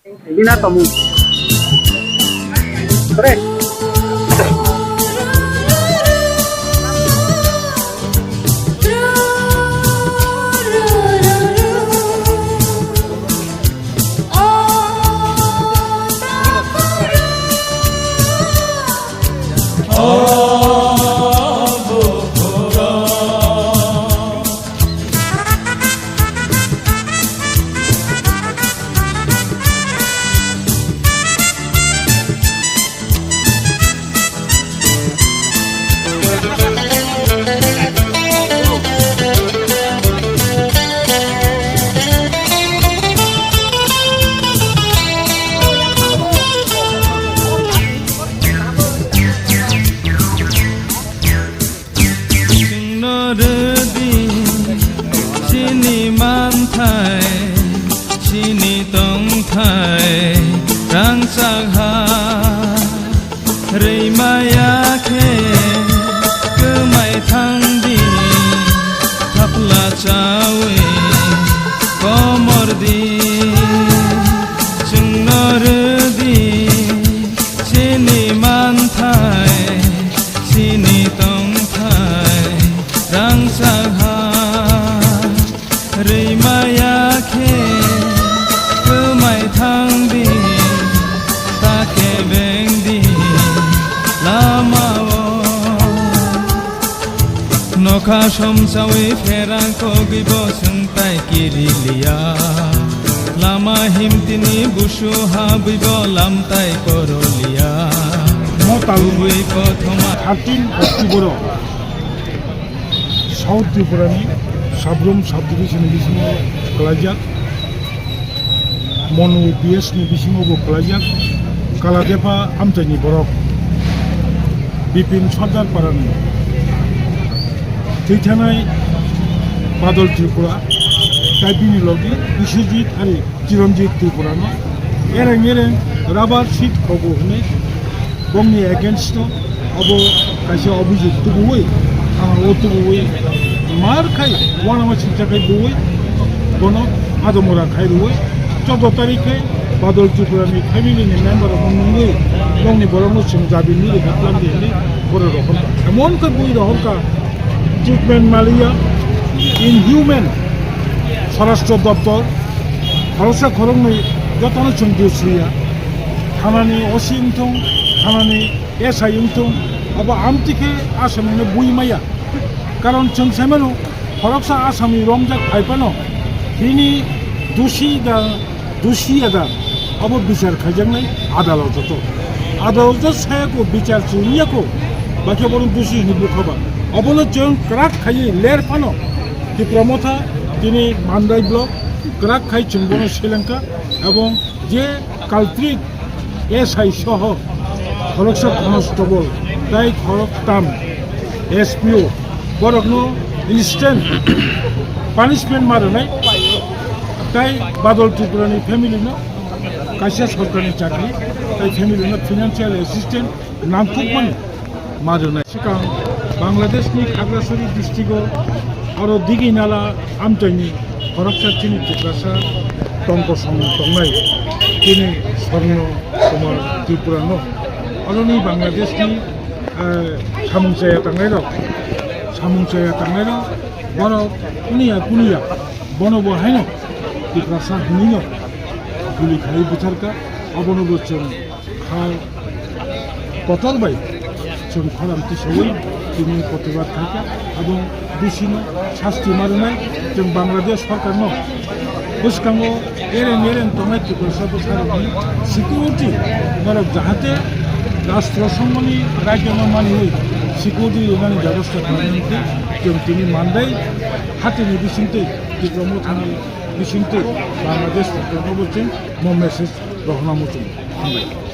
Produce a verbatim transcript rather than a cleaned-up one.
Bina tomung. Kore. Chwngno rwdi chini manthai, chini tongthai rangchak ha. Rwi maya khe kwmai thangdi, thapla chawi komor di. Chwngno rwdi chini manthai, chini tongthai rangchak ha. Rwi maya khe kwmai thangdi, ta khe bengdi lamao. Nokha somsawi pherang kogwi bo chwng tai kiri liya. Lama himtini busu habwi bo lamtai koro liya. Mo tal- Kubui kothoma. Thirteen October o South Tripura ni Sabrum subdivision ni bisingo kwlaijak. Monu B S ni bisingo bo kwlaijak. Kaladepa amchaini borok Bipin Sardar Parani thwithanai Badal Tripura, tai bini logi Biswajit ari Chiranjit Tripura no ereng ereng rubber sheet khogo hwnwi bongni against o obo kaisa obhijog tubuwi, thana o tubuwi mar khai uanama singcha khai buwi bono adomora khai rwi choudo tarik khe Badal Tripura ni family ni member rok nungwi bongni borok no chwng jabi nwi rwkha tlam di hwnwi borok rok hwnka. Emon khe bui rok hwnka treatment maliya, inhuman, Swarashtra Doptor, khoroksa khoroknwi jotono chwng dusriya. Thanani O C wngthung, thanani S I wngthung, abo amtwi khe Assamni bui maya. Karon chwng sai mano, khoroksa Assamni romjak phai phano, bini dusi da, dusi ya da, abo bichar khaijaknai adaloto. Adaloto sayako, bichar chwngya ko, bakhe bono dusi hwnwi bukha ba. Abono chwng kwrak khaiwi ler phano, Tipra Motha tini Mandai block kwrak khai chwng bono selengkha, ebong je culprit S I soho khoroksa constable tai khoroktam S P O borokno instant punishment ma rwnai, tai Badal Tripurani family no kaisa sorkarni chakri, tai family no financial assistance nangkukmani ma rwnai. Swkang Bangladeshni Khagrasari district-o oro Diginala amchaini khoroksa chini Tiprasa tongkosong tongnai, chini Swarno Kumar Tripurano. Oroni Bangladeshni, eh, samung chaya tangnairok, samung chaya tangnairok, borok kuniya kuniya, bono bo haino Tiprasa hwnwino guli khaiwi bwtharkha, obono bo chwng kha kotor bai chwng khorang tisawi tini protibad khaikha, abo dusino sasti ma rwnai. Chwng Bangladesh sorkarno bwskango ereng ereng tongnai Tiprasa bwsarokni security norok jahate rastro songmani raijoma maniwi security rwnani bebostha khlainani khe chwng tini Mandai hatini bisingtwi Tipra Mothani bisingtwi Bangladesh sorkarno bo chwng mo message rohorna muchungo. Hambai.